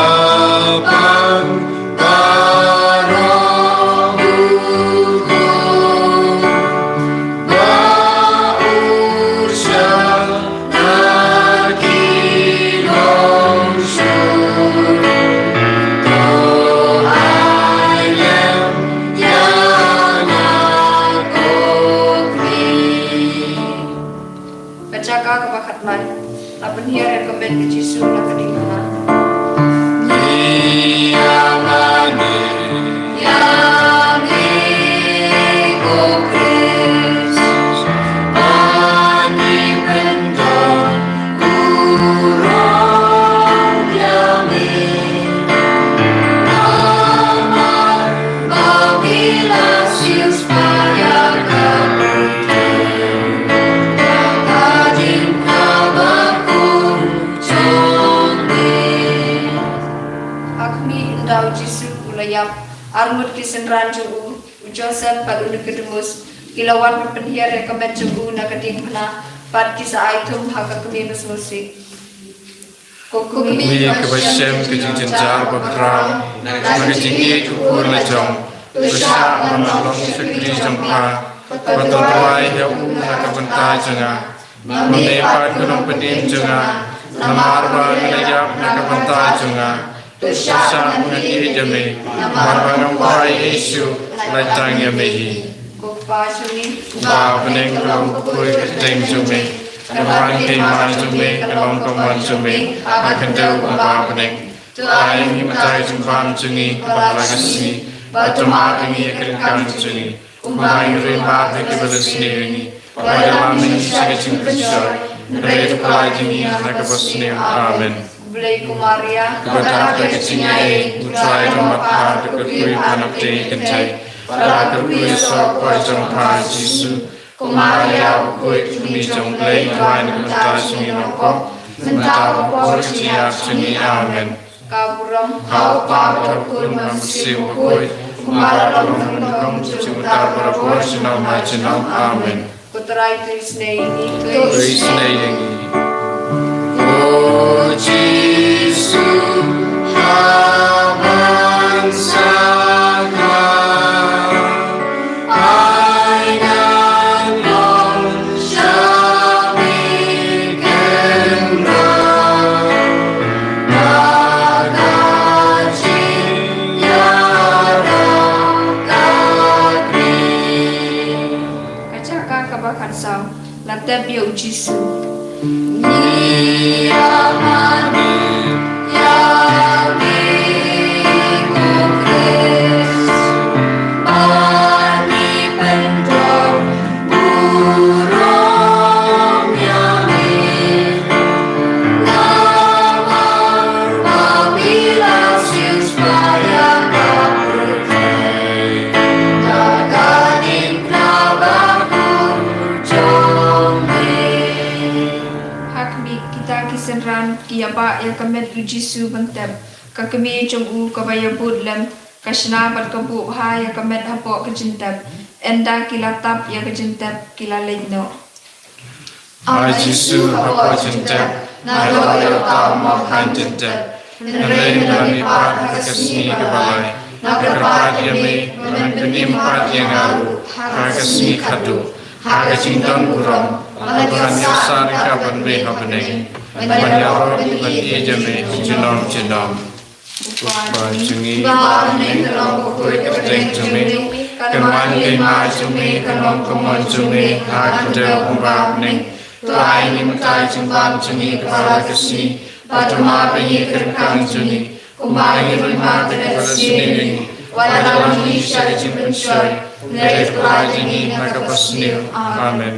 pang baroh u khun ba u shah na ki longshun, to ai lem ïa nga ko Khmih. Ka jaka kaba khatnai, la pynhiar ïa ka met ka Jisu na ka diengphna. Ngi ïa mane ïa me ko Khrist, ba ngi pyndon burom ïa me. Namar ba me la siew spah ïa ka pyrthei, ïa ka jingkha bakhuid jong me. Ha khmih, ynda u Jisu u la ïap, arngut ki synran jong u, u Joseph bad u Nikodemus, ki la wan ban pynhiar ïa ka met jong u na ka diengphna, bad ki sa ai thum ha ka kmie ba sngewsih. Ko Kmie kaba shem ka jingjynjar bakhraw na ka jingïeit u khun la jong, to shah ban long shakri jong pha, bad to duwai ïa u na ka bynta jong nga. Ma me pat ko nongpynim jong nga, namar ba me la ïap na ka bynta jong nga, to shah ban ïeit ïa me, namar ba ngam kwah ïa Jisu, lait tang ïa me hi. Ko Kpa jong ngi uba ha bneng, ka long bakhuid ka kyrteng jong me, kan wan ka hima jong me, kan long ka mon jong me ha khyndew kumba ha bneng. To ai ïa ngi mynta ka jingbam jong ngi kaba ha la ka sngi, bad to map ïa ngi ïa ka ryngkang jong ngi, kumba ngi ruh ngi map ïa kiba la sniew ïa ngi. Wat ïalam ïa ngi sha ka jingpynshoi, hynrei to pyllait ïa ngi na kaba sniew. Amen. Khublei ko Maria, kaba dap da ka jingaiei, U Trai u don bad pha, to kyrkhu ïa pha na pdeng ki kynthei, bad la kyrkhu ïa ka soh ka kpoh jong pha Jisu. Ko Maria bakhuid, ka kmie jong U Blei, to duwai na ka bynta jong ngi nongpop, mynta bad ha ka por ka jingïap jong ngi. Amen. Ka burom ha U Kpa bad ha U Khun bad ha U Mynsiem Bakhuid, kumba la long mynta bad kumjuh mynta bad barabor junom la junom. Amen. Ko Trai to isynei ïa ngi. To isynei ïa ngi. O Jisu, ha ban sakha, ai ngan long sha phi kynrad, na ka jingïarap ka kmie. Ka jaka kaba khatsaw, la tep ïa U Jisu. Ngi ïa mane ïa me ko Khrist, bad ngi pyndonkam burom ïa me. Namar ba phi la siewspah ïa ka pyrthei da ka diengphna bakhuid jong me. Ha khmih, kita ki synran ki ïabah ïa ka met U Jisu ban tep. Ka kmie jong u kaba ïabud lem, ka shna bad ka buh bha ïa ka met hapoh ka jingtep. Ynda ki la tap ïa ka jingtep, ki la leit noh. A Jisu, hapoh jingtep, nga doh ïa uta u mawkhaiñ jingtep. Hynrei mynta pat ha ka sngi kaba lai, nga kyrpad ïa me ba men pynim pat ïa nga ruh ha ka sngi khatduh, ha ka jingdon burom, bad ban ïohsngew ïa ka ban me ha bneng, ban ïaroh ban ïeit ïa me junom junom. U Kpa jong ngi uba ha bneng, ka long bakhuid ka kyrteng jong me. Kan wan ka hima jong me, kan long ka mon jong me ha ka kyrteng u Kpa ha bneng. To ai ïa ngi mynta ka jingbam jong ngi kaba ha la ka sngi, bad to map ïa ngi ïa ka ryngkang jong ngi, kumba ngi ruh ngi map ïa kiba la sniew ïa ngi. Wat ïalam ïa ngi sha ka jingpynshoi, hynrei to pyllait ïa ngi na kaba sniew. Amen.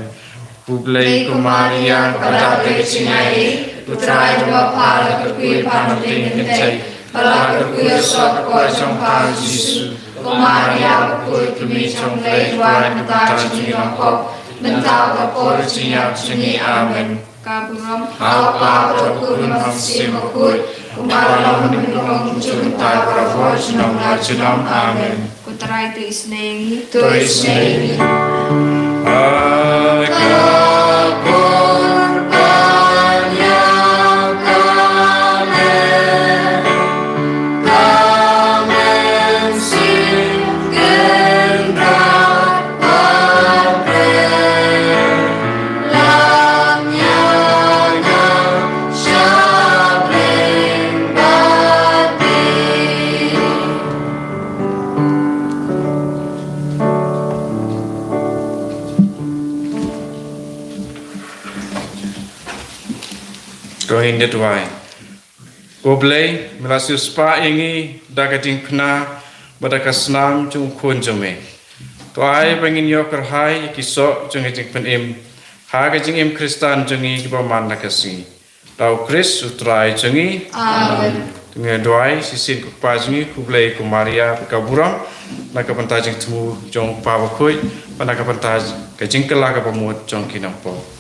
Khublei ko Maria, kaba dap da ka jingaiei, U Trai u don bad pha, la kyrkhu ïa pha na pdeng ki kynthei, bad la kyrkhu ïa ka soh ka kpoh jong pha Jisu. Ko Maria bakhuid, ka kmie jong U Blei, to duwai na ka bynta jong ngi nongpop, mynta bad ha ka por ka jingïap jong ngi. Amen. Ka burom ha U Kpa bad ha U Khun bad ha U Mynsiem Bakhuid, kumba la long mynta bad kumjuh mynta bad barabor junom la junom. Amen. Ko Trai to isynei ïa ngi. To isynei ïa ngi. To ngin ïa duwai. Ko Blei, me la siewspah ïa ngi da ka diengphna bad da ka snam jong u Khun jong me. To ai ba ngin ïoh kyrhai ïa ki soh jong ka jingpynim ha ka jingim Khristan jong ngi kaba man la ka sngi. Da U Khrist U Trai jong ngi. Amen. Ngin ïa duwai shisien. Ko Kpa jong ngi, khublei ko Maria, ka burom na ka bynta jingthmu jong U Kpa bakhuid, bad na ka bynta ka jingkylla kaba mut jong ki nongpop.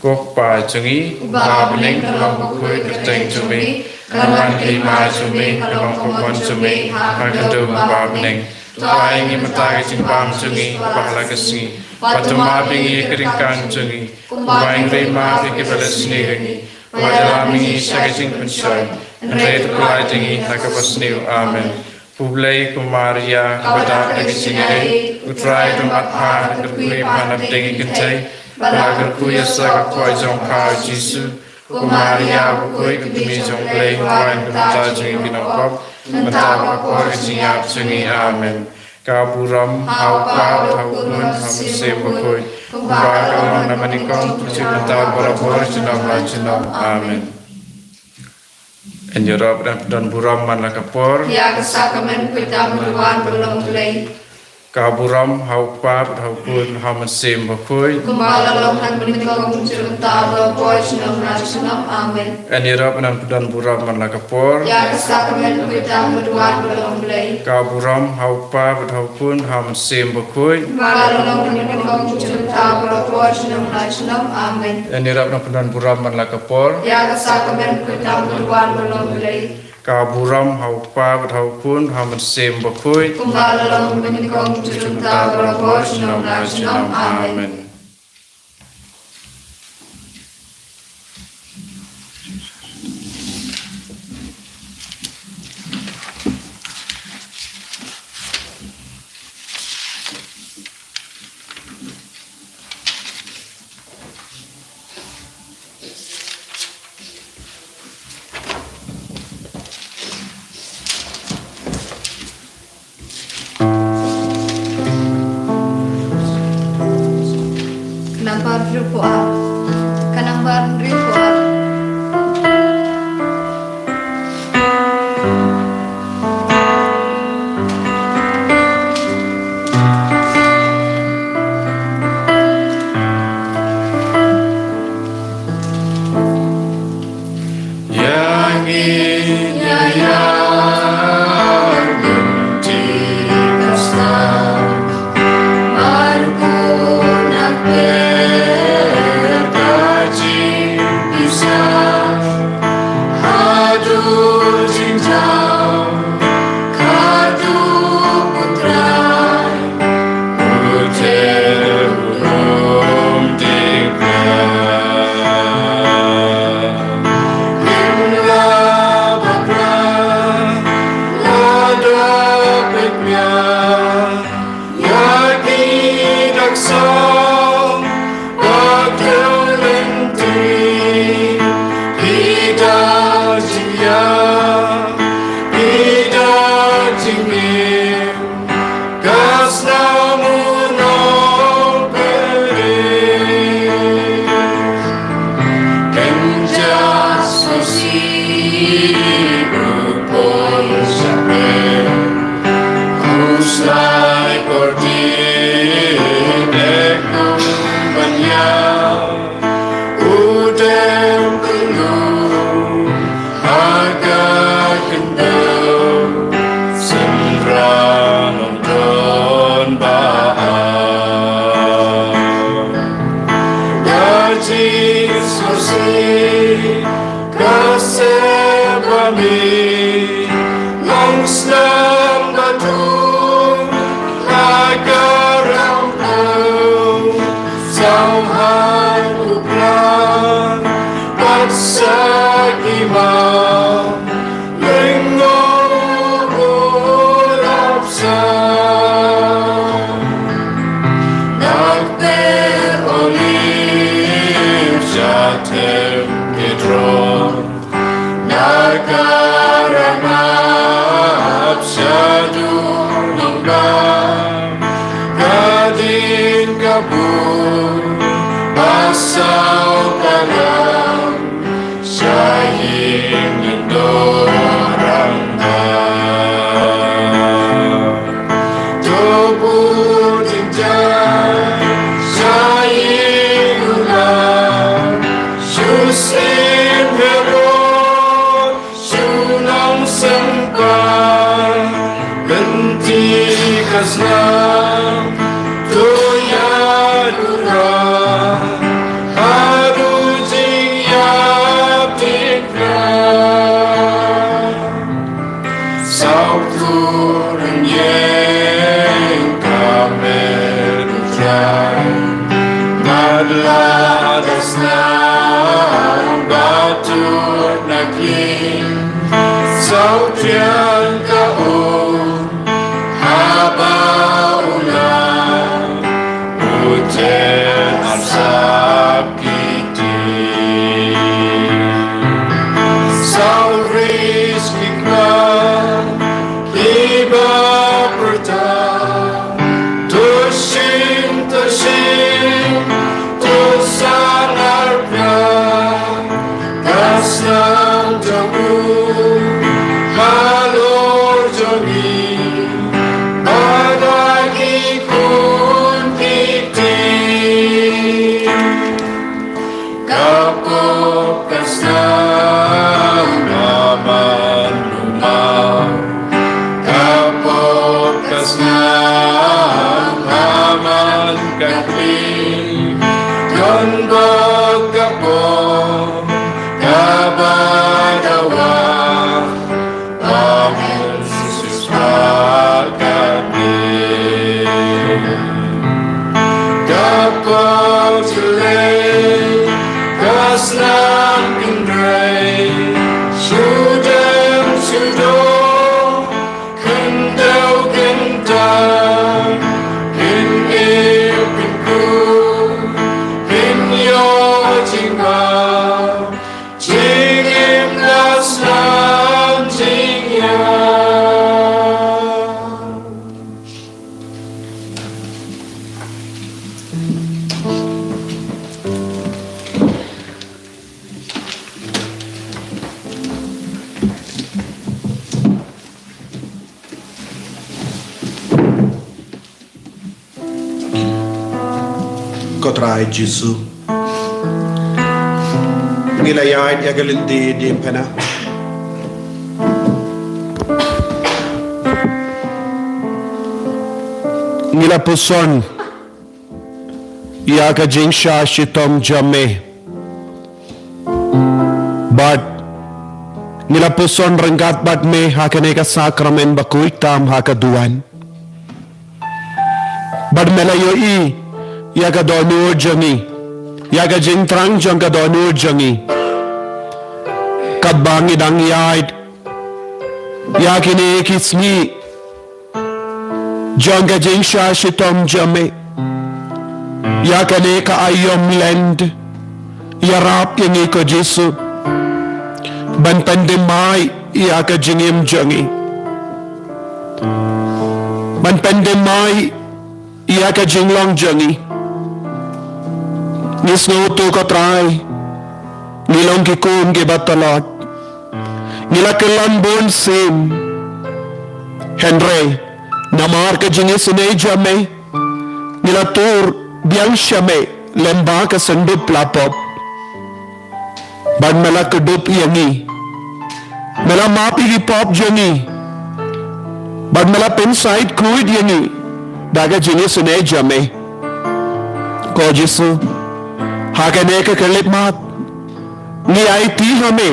Ko Kpa jong ngi uba ha bneng, ka long bakhuid ka kyrteng jong me, kan wan ka hima jong me, kan long ka mon jong me ha ka kyrteng u Kpa ha bneng. To ai ïa ngi mynta ka jingbam jong ngi kaba ha la ka sngi, bad to map ïa ngi ïa ka ryngkang jong ngi, kumba ngi ruh ngi map ïa kiba la sniew ïa ngi. Wat ïalam ïa ngi sha ka jingpynshoi, hynrei to pyllait ïa ngi na kaba sniew. Amen. Khublei ko Maria, kaba dap da ka jingaiei, U Trai u don bad pha, la kyrkhu ïa pha na pdeng ki kynthei, bad la kyrkhu ïa ka soh ka kpoh jong pha Jisu. Ko Maria bakhuid, ka kmie jong U Blei, to duwai na ka bynta jong ngi ki nongpop, mynta bad ha ka por ka jingïap jong ngi. Amen. Ka burom ha U Kpa, ha U Khun, ha U Mynsiem Bakhuid, kumba ka long na banyngkong, kumjuh mynta, barabor, junom la junom. Amen. Ngi ïarap ban pyndonkam burom man la ka por. Ïa ka sakramen pyndonkam ba la long U Blei. Ka burom ha U Kpa bad ha U Khun, ha U Mynsiem Bakhuid. Kumba la long ha kaba nyngkong, mynta, baroh por, junom la junom. Amen. Ngi ïarap ban pyndonkam burom man la ka por. Ïa ka sakramen pyndonkam ba la long U Blei. Ka burom ha U Kpa bad ha U Khun, ha U Mynsiem Bakhuid. Kumba la long ha kaba nyngkong, mynta, baroh por, junom la junom. Amen. Ngi ïarap ban pyndonkam burom man la ka por. Ïa ka sakramen pyndonkam ba la long U Blei. Ka burom ha U Kpa bad ha U Khun, ha U Mynsiem Bakhuid. Kumba la long ha kaba nyngkong, mynta, baroh por, junom la junom. Amen. Ka namba hynriewphew ar. Ka namba hynriewphew ar. Ïa ngi, ïa, ïa ngi, mynta ka sngi, markhun na pyrthei ka jingpisa, haduh jingjaw, haduh U Trai. U Trai u ym dei pla. Ngim lah bakla, lada peit nia ïa ki dak song ba kiew lynti, ki da jingïap, ki da jingim. Ka snam u nongpynim. Ken ja sngewsih u poi sha pdeng. Khuslai kordit e kum ban ïap. U dem kynnoh ha ka khyndew, synran ym don ba ar. Ka jingsngewsih ka seh ba mih, long snem ba dum ha ka ram kyndew. Saw haiñ u plan bad sa ki maw, lyngngoh u lap sa. Na kper Olive sha them Kidron, na ka ranab shaduh nongbah, ka dien ka bun ba saw ka lam, sha ïing lyngdoh rangbah. To bud jingjia sha ïing u Blei, shu sien Herod shu nongsymbai, lynti ka snam to ïa lura, haduh jingïap diengphna. Saw tur ïeng ka met u Trai, bad lada snam ba tut na kli. Saw triang ka um haba u lam u ten ar sap ki tieng. Saw ris ki kma kiba pyrta, to shim, to shim, to sanar pyrta, ka snam jong u Ba ka por, kaba dawa, ba ngin sa shisha katni. Ka por jlei, ka snam kynrei, shu dem shu doh, khyndew kynta, kyndiah kynku, kynïoh jingmap, jingim la sdang jingïap. Ko Trai Jisu, ngi la ïaid ïa ka lynti diengphna. Ngi la puson ïa ka jingshah shitom jong me. Bad ngi la puson ryngkat bad me ha kane ka sakramen bakhuid tam ha ka duwan. Bad me la ïohi ïa ka dohnud jong ngi, ïa ka jingthrang jong ka dohnud jong ngi. Katba ngi dang ïaid ïa kine ki sngi jong ka jingshah shitom jong me, ïa kane ka aïom Lent, ïarap ïa ngi ko Jisu ban pynthymmai ïa ka jingim jong ngi, ban pynthymmai ïa ka jinglong jong ngi. Ngi sngewthuh ko Trai, ngi long ki khun kiba tlot. Ngi la kyllon bun sien. Hynrei namar ka jingisynei jong me, ngi la tur biang sha me lem bad ka syndup la pop. Bad me la kdup ïa ngi. Me la map ïa ki pop jong ngi. Bad me la pynshait khuid ïa ngi da ka jingisynei jong me. Ko Jisu, ha kane ka khyllipmat, ngi aiti ha me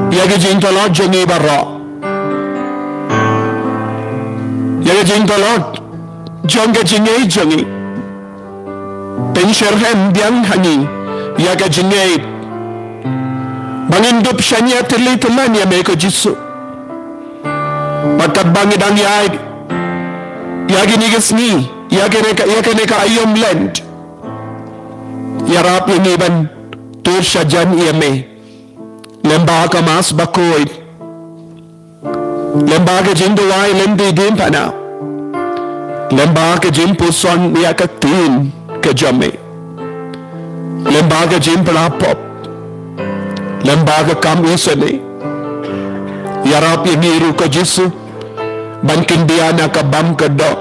ïa ka jingtlot jong ngi baroh, ïa ka jingtlot jong ka jingngeit jong ngi. Pynsyrhem biang ha ngi ïa ka jingngeit ba ngin dup shaniah tylli tyllan ïa me ko Jisu. Bad katba ngi dang ïaid ïa kine ki sngi, ïa kane ka, ïa kane ka aïom Lent, ïarap ïa ngi ban tur shajan ïa me lem bad ka Mass bakhuid, lem bad ka jingduwai lynti diengphna, lem bad ka jingpuson ïa ka ktien ka jong me, lem bad ka jingpynlap pop, lem bad ka kam isynei. Ïarap ïa ngi ruh ko Jisu ban kyndit na ka bam ka doh.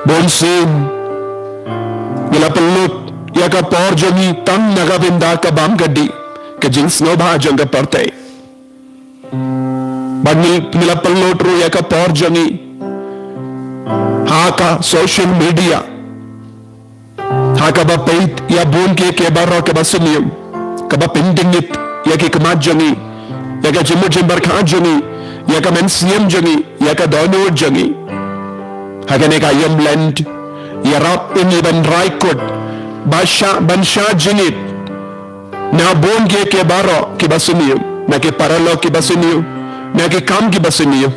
Bun sien ngi la pynlut ïa ka por jong ngi tang na ka bynta ka bam ka dih, ka jingsngewbha jong ka pyrthei. Bad ngi, ngi la pynlut ruh ïa ka por jong ngi ha ka social media, ha kaba peit ïa bun kiei kiei baroh kiba sniew, kaba pyndengit ïa ki khmat jong ngi, ïa ka jingmut jingpyrkhat jong ngi, ïa ka mynsiem jong ngi, ïa ka dohnud jong ngi. Ha kane ka aïom Lent, ïarap ïa ngi ban rai kut ba shah, ban shah jingit na bun kiei kiei baroh kiba sniew, na ki paralok kiba sniew, na ki kam kiba sniew,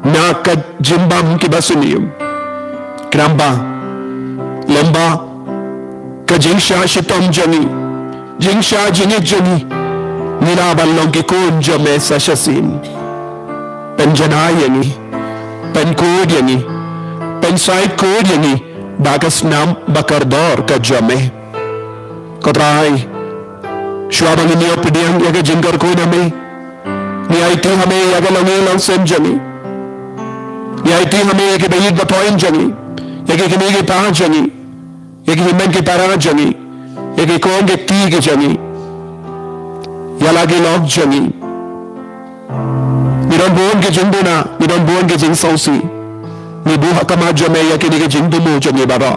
na ka jingbam kiba sniew. Khnang ba lem bad ka jingshah shitom jong ngi, jingshah jingngeit jong ngi, ngi lah ban long ki khun jong me sa shisien. Pynjanai ïa ngi, pynkhuid ïa ngi, pynshait khuid ïa ngi da ka snam bakordor ka jong me. Ko Trai, shuwa ba ngin ïoh pdiang ïa ka jingkyrkhu na me, ngi aiti ha me ïa ka longïing longsem jong ngi. Ngi aiti ha me ïa kiba ïeit ba thoh jong ngi, ïa ki kmie ki kpa jong ngi, ïa ki hynmen ki para jong ngi, ïa ki khun ki kti ki jong ngi, ïa la ki lok jong ngi. Ngi don bun ki jingduna, ngi don bun ki jingsngewsih. Ngi buh ha khmat jong me ïa kine ki jingthmu jong ngi baroh.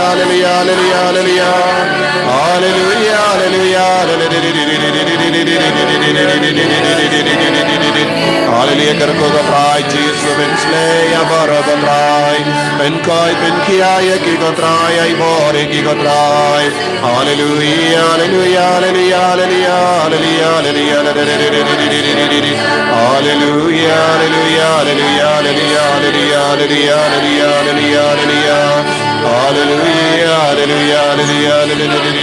Haleluya, haleluya, haleluya. Haleluya, haleluya, haleluya. Haleluya, kyrkhu ko Trai Jisu, pynsleh ïa baroh ko Trai. Pynkoit pynkhia ïa ki ko Trai, ai bor ïa ki ko Trai. Haleluya, haleluya, haleluya, haleluya. Haleluya, haleluya, haleluya, haleluya. Haleluya, haleluya, haleluya, haleluya, haleluya, haleluya, haleluya. Haleluya, haleluya, haleluya, haleluya.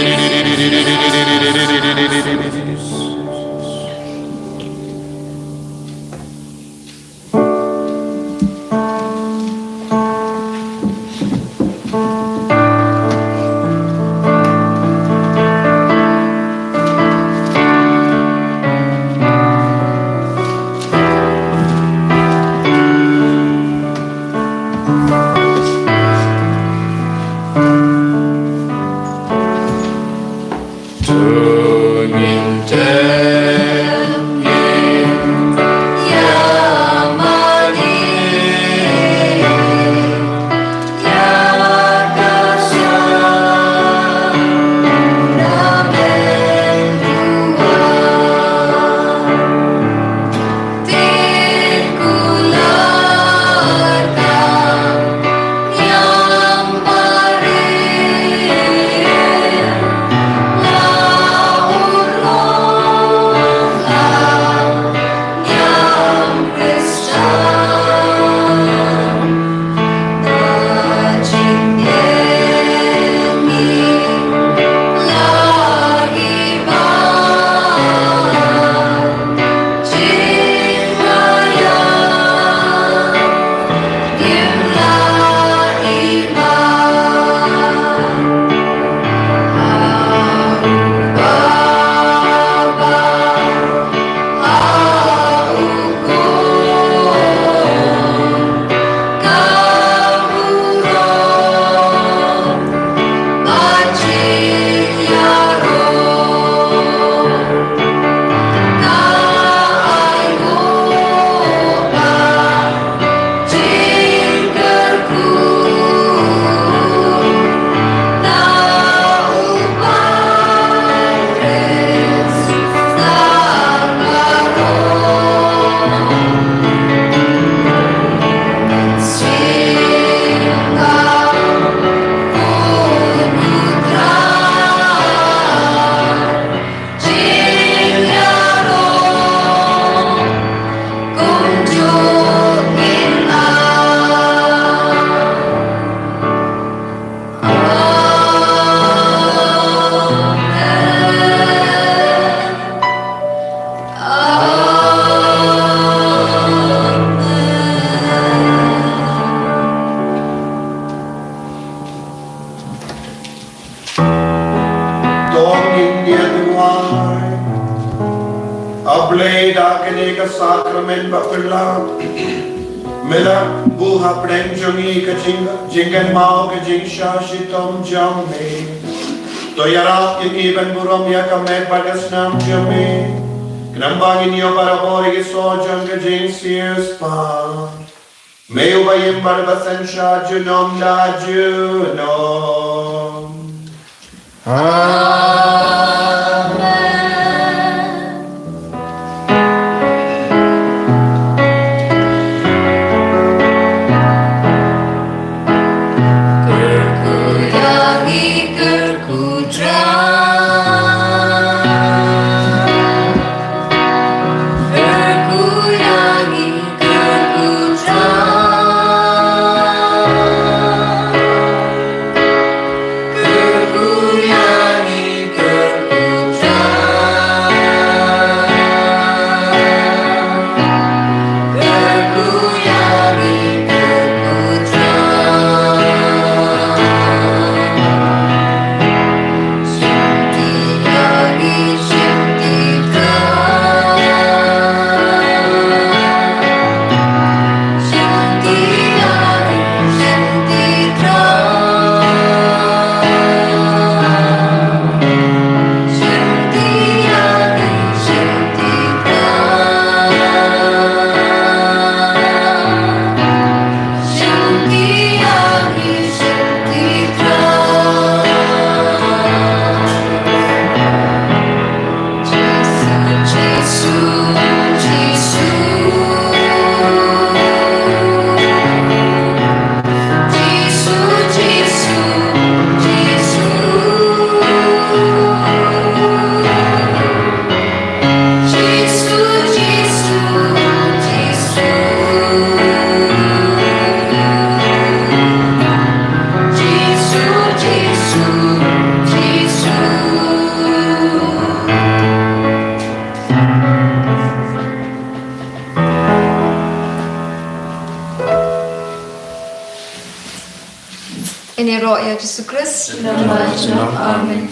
Ong ngin ïa duwai. A Blei, da kane ka sakramen ba phylla, me la buh hapdeng jong ngi ka jing, jingkynmaw ka jingshah shitom jong me. To ïarap ïa ngi ban burom ïa ka met bad ka snam jong me, khnang ba ngin ïoh barabor ïa ki soh jong ka jingsiewspah. Me uba im bad uba synshar junom la junom. Amen. Kyrkhu ïa ngi, kyrkhu Trai. Kyrkhu ïa ngi, kyrkhu Trai. Kyrkhu ïa ngi, kyrkhu Trai. Kyrkhu ïa ngi, kyrkhu Trai. Ngin ïaroh ïa u Jisu Khrist. Amen.